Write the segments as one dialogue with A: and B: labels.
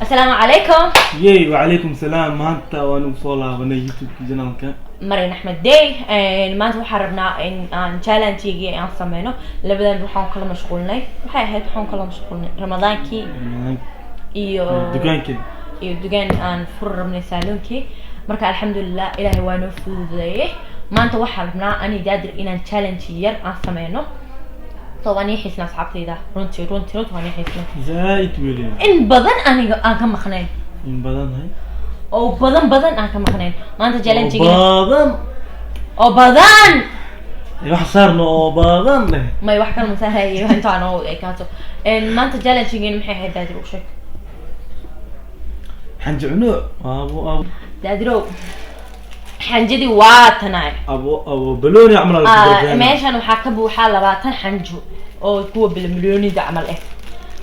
A: Asalaamu calaykum.
B: Yey, wacalaykum salaam. Maanta waanu soo laabanay YouTube channelka
A: Maryan Axmed Day. Maanta waxaan rabnaa in aan challenge-gii aan sameyno. Labadan waxaan kala mashquulnay, waxay ahayd waxaan kala mashquulnay Ramadaankii iyo
B: dukaankii
A: iyo dukaan aan furi rabnay, saaloonkii. Marka alxamdulilah, Ilaahay waa noo fududeeyey. Maanta waxaan rabnaa ani Daadir inaan challenge yar aan sameyno. So waan ii xiisna, asxaabtayda, runtii runtii runtii waan ii xiisnay.
B: Zaaid weli.
A: In badan aniga aan ka maqnayn.
B: In badan hay.
A: Oo badan badan aan ka maqnayn. Maanta challenge
B: badan.
A: Oo badan.
B: Wax saarno oo badan leh.
A: May, wax kale masahayo intaan oo ekaato. Maanta challenge-geen maxay ahayd, Daadir, u sheeg.
B: Xanjicno abo abo.
A: Daadirow, xanjadii waa tanaay.
B: Abo abo, balooni camal.
A: Ah, meeshan waxaa ka buuxaa 20 xanjo oo kuwa bilmilyoonida camal ah.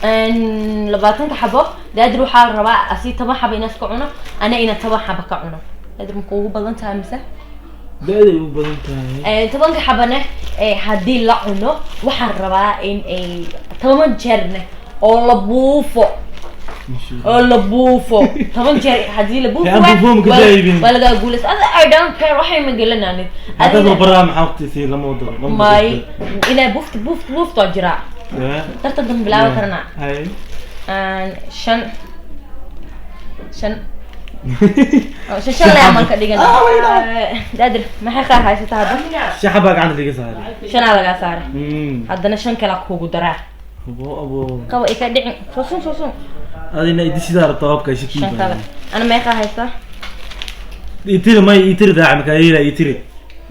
A: 20-ka xabo, Daadir waxaa la rabaa asi 10 xabo inaas ka cuno, ana ina 10 xabo ka cuno. Daadir, ma kuugu badan tahay mise?
B: Daaday ugu badan tahay.
A: 10-ka xabane haddii la cuno, waxaan rabaa in ay 10 jeerne oo la buufo, oo la buufo 10 jeer. Haddii la buufo
B: Dee aan buufo ma ka daayibin.
A: waa lagaa guulaysa. Ada I don't care, waxay ma gelanaanin.
B: Hadda la baraa, maxaa waqti sii lama wado lama.
A: May, inaa buufta buufta buufta waa jiraa. Tartanka ma bilaabi karnaa?
B: Hay.
A: Shan shan oo shan shan leeman ka dhigan. Daadir, maxay qaar haysataa hadda?
B: Shan xabaa gacanta liga saaray.
A: Shanaa lagaa saaray. Haddana shan kalaa kugu daraa.
B: Abo abo.
A: Qaba, ika dhicin, soo sun soo sun.
B: Adina idisidaa rabtaa habka shaki.
A: Shan kale. Ana meeqaa haystaa?
B: Itiri, may itiri daac markaa yeela itiri.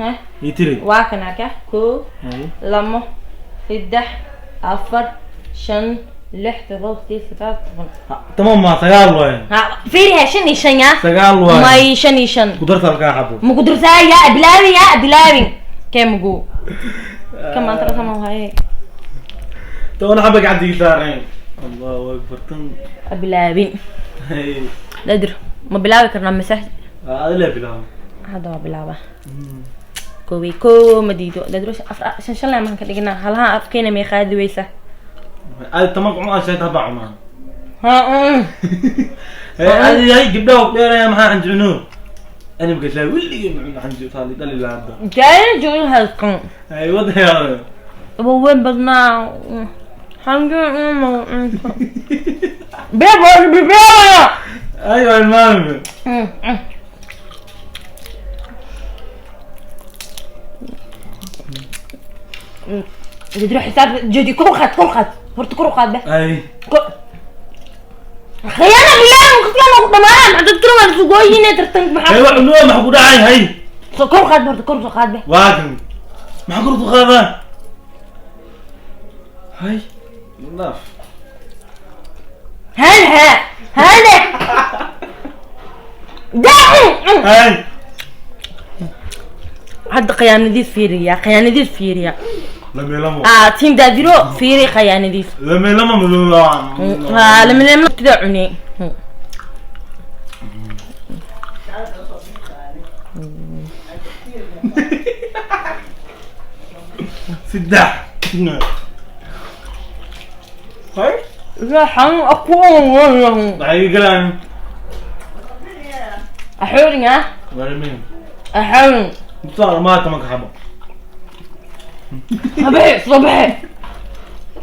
A: Ha.
B: Itiri.
A: Waa kan arka: kow,
B: Hay.
A: lamo, saddex, afar, shan, lix, todoba, sideed, sagaal, 10.
B: Tamam, ma sagaal waaye.
A: Ha, fiiriha, shan iyo shan ya.
B: Sagaal waaye.
A: May, shan iyo shan.
B: Ku darta halkaa xabo.
A: Ma ku darsaa? Yaa bilaabin, yaa bilaabin, kee mugu ka maanta rasama waaye.
B: 10 xaba gacanta iga saareen, Allahu akbar, tan.
A: Ha bilaabin.
B: Hay.
A: Daadir, ma bilaabi karnaa mise?
B: Adi lee bilaabo.
A: Hadda waa bilaaba. Kow iyo kow ma diido, Daadir. Afar shan shan leemaan ka dhiganaa, halaha afkeena may qaadi weysa.
B: Adi toban cuma shan haba cuma.
A: Ha.
B: Adi hay, gabdhaha ku dheeraya. Maxaa xanjicno ani marka weligii ma cuno xanjo taali dhali lahaa hadda.
A: Jaayna joogin halkan.
B: Hay, wadayaa.
A: Waaweyn badnaa xanjo. Beeb bilaabaya.
B: Ayo, ilmaami.
A: Jadiro, xisaab jadi kor u qaad, kor u qaad horta, kor u qaad be.
B: Ay.
A: Khiyaana bilaabin, qofkaan ugu dhamaan dadkana waa sugooyine tartanka.
B: Hay.
A: Maxaa
B: Wax cuno, maxaa ku dhacay? Hay.
A: Soo kor u qaad horta, kor u soo qaad be.
B: Waa kan, maxaa kor u qaadaa? Hay, naaf.
A: Hada hada daa.
B: Hay.
A: Hadda khiyaanadiis fiiriya, khiyaanadiis fiiriya.
B: Lame lamo.
A: Ah, team Daadiro, fiiri khiyaanadiis.
B: Lame lamo madula.
A: Ah, lama lama tida cuni.
B: Saddex. Hay.
A: لا xanuun akuwan.
B: Maxay iga galaan?
A: Axoorin ah.
B: Waalimiin.
A: Axoorin.
B: Inta ma 10-ka xabo.
A: Habixi, soo bixi,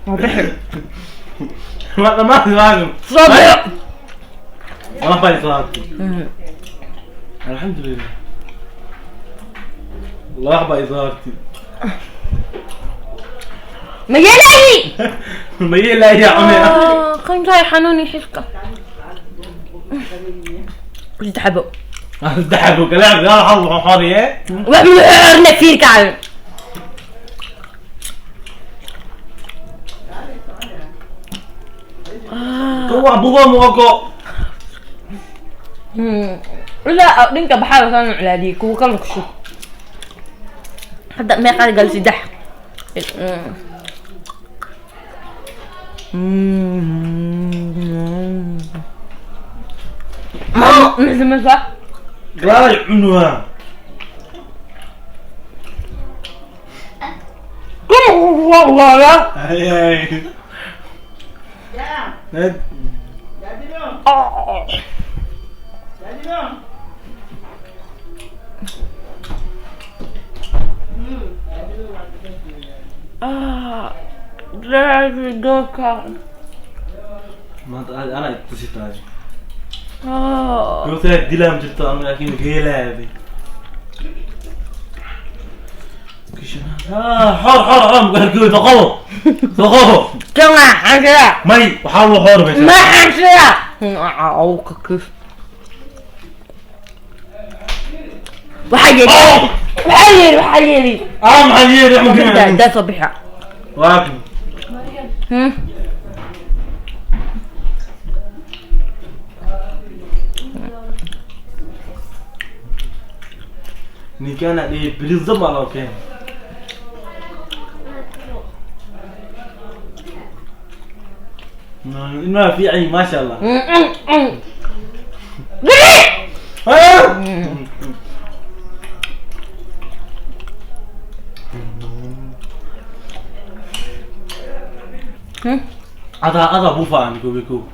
A: soo bixi.
B: Ma dhamaad waagan.
A: Soo bixi.
B: Wala baa islaatay. Alxamdulilah, laba baa islaatay.
A: Ma yeelayi.
B: Ma yeelaya cune.
A: Qankaay xanuuni xiska. Saddex xabo.
B: Saddex xabo kalaam yaa xal xoriye.
A: Wax muxuurna fiirka.
B: Kuwa bugo mugo.
A: Ilaa dhinka baxaa soo nuclaadiyey kuwa kala ku shub. Hadda meeqaad gal? Saddex. Mise
B: Galaalay cunuha. Hay hay. Maanta anaa tusitaay. Goobtaa dilaa ma jirto ama laakiin geelaaday. Xor xor xor mugaarkooy soqobo soqobo.
A: Kama xanshada.
B: May waxaa loo xoor meesha.
A: Ma xanshada. Awka kif. Waxaa yeeli. Waxaa yeeli waxaa yeeli.
B: Ah maxaa yeeli wax ma
A: Daa daa soo bixa.
B: Waa kan. Ninkaan dhihi bilizda baa loo keenay. Ilmaha fiican maasha Allah. Adaa adaa buufaan gobe ko.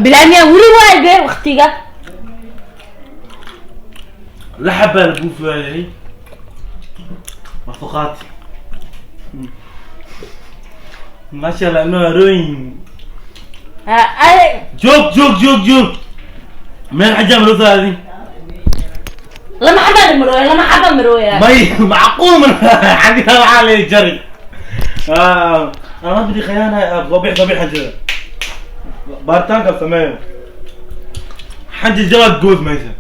A: Bilaamiya weli waay be waqtiga.
B: La xabaa la buufaayay. Mafuqaat. Maasha Allah ilmaha rooyin.
A: Ay.
B: Joog joog joog joog. Meel xajaam loo saadi.
A: Lama xabaa marooya lama xabaa marooya.
B: May macquul man xagiga waxaa la jari. Ana ma bidi khiyaana dabix dabix xanjada. Baaritaanka sameeyo. Xanja jawaab good meesha.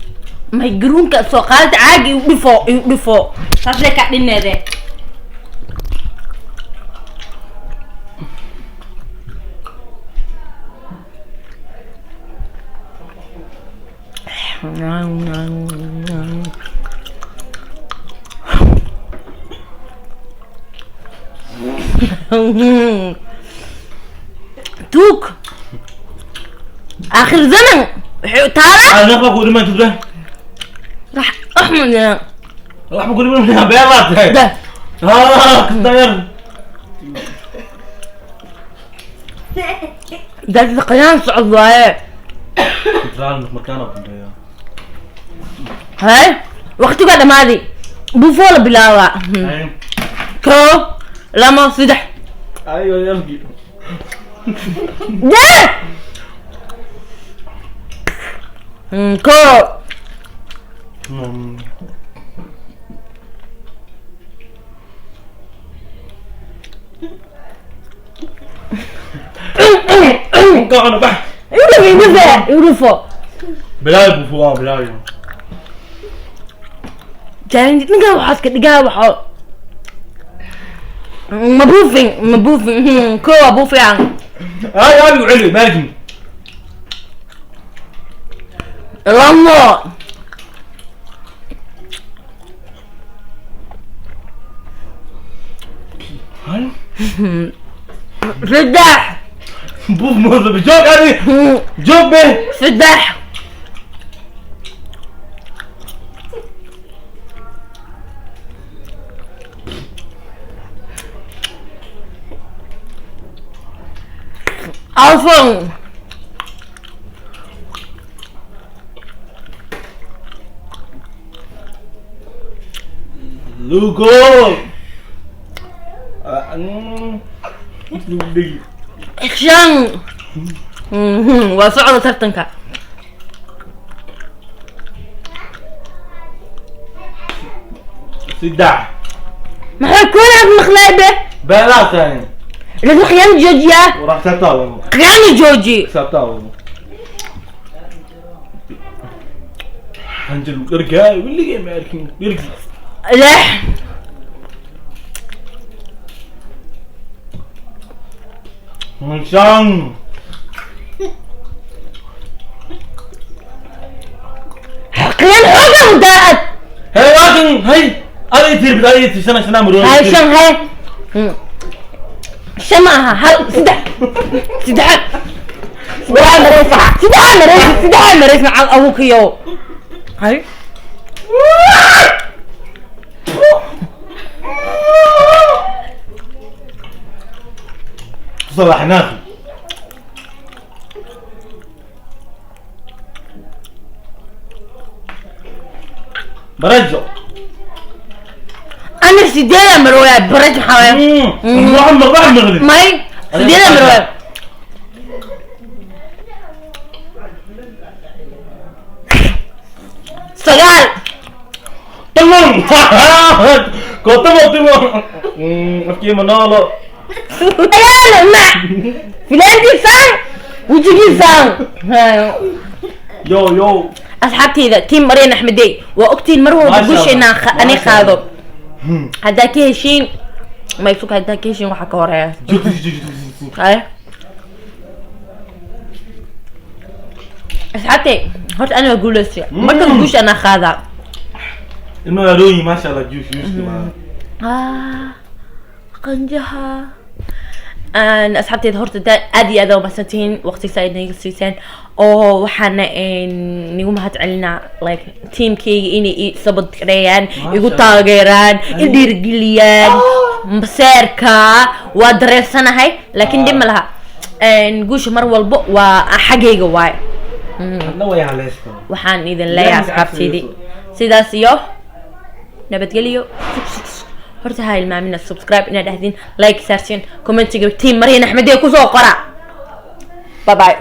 A: May garuunka soo qaadata caagi igu dhifo igu dhifo. Saas lee kaa dhineede. Tuug آخر زمن taala.
B: Ana ku dhiman tudbe.
A: Rax axmed ya.
B: Wax ma ku dhiman beelaad tahay.
A: Da.
B: Ah dayar.
A: Dad qiyaan socod waaye.
B: Raal makaana dambeeya.
A: Hay waqtiga dhamaaday. Buufoo la bilaabaa. Koow lama saddex.
B: Ayo yalgi.
A: Da. Koow.
B: Gacana bax.
A: Igu dhufo igu dhufo.
B: Bilaay buufo waa bilaay.
A: Challenge ninkan waxaad ka dhigaa waxaa ma buufin ma buufin koow buufiyaan.
B: Ay ay igu celi maalkin.
A: Lamo.
B: Hal.
A: Saddex.
B: Buuf moosa joog ani. Joog be.
A: Saddex. Afar.
B: Lugo.
A: Shan. Waa socda tartanka.
B: Saddex.
A: Maxay kulan maqlay be?
B: Beelaa tahay.
A: لازم خيانة جوجيا.
B: وراح xisaabtaa
A: khiyaano jooji.
B: Xisaabtaa xanjir dhargaay weligay ma arkin dhargi.
A: Lix.
B: Shan.
A: Khiyaan xoogan daad.
B: Hey laakin hay aday tir bidaayay tir shana shana muro.
A: Hay shan hay. Shan ma aha hal saddex saddex saddex maraysa saddex maraysa saddex maraysa macal abuukiyo. Hay.
B: Salaxnaa. Barajo.
A: Ana sideeda marooyaa baraj maxaa waaye?
B: Waxaan maqlay maqlin.
A: May, sideeda marooyaa. Sagaal.
B: Tamam. Kootamo timo. Afkii manolo.
A: Sagaal ma filaantiisaan wejigiisaan.
B: Yo yo.
A: Asxaabteyda, team Maryan Axmedey, waa ogtiin mar walba
B: Maasha
A: guusha inaan
B: Allah.
A: ani
B: Maasha
A: qaado.
B: Allah.
A: Haddaa ka heshiin may sug, haddaa ka heshiin waxaa ka horeeya. Ay. Asxaabtey, horta aniga guuleysta markas guusha anaa qaadaa.
B: Ilmaha arooyi, maasha Allah, juus juuska waa.
A: Ah, qanjaha. Asxaabteyda, horta aad iyo aad aa umahadsantihiin waqtiga aad naga siiseen, oo waxaana nigu mahad celinaa like teamkayga inay i sabad gareeyaan, igu
B: Maasha.
A: taageeraan, i dhiirigeliyaan. Maseerka waa dareersanahay, laakiin dhib ma laha. Guusha mar walbo waa xaggayga waaye.
B: Hadna way haleysta.
A: Waxaan idin leeyahay,
B: Ilaahay
A: asxaabteydii,
B: caafiyo.
A: sidaas iyo nabadgelyo. Horta ha ilmaamina subscribe inaad dhahdin, like saartiin, commentiga team Maryan Axmedee kusoo qora. Bye bye.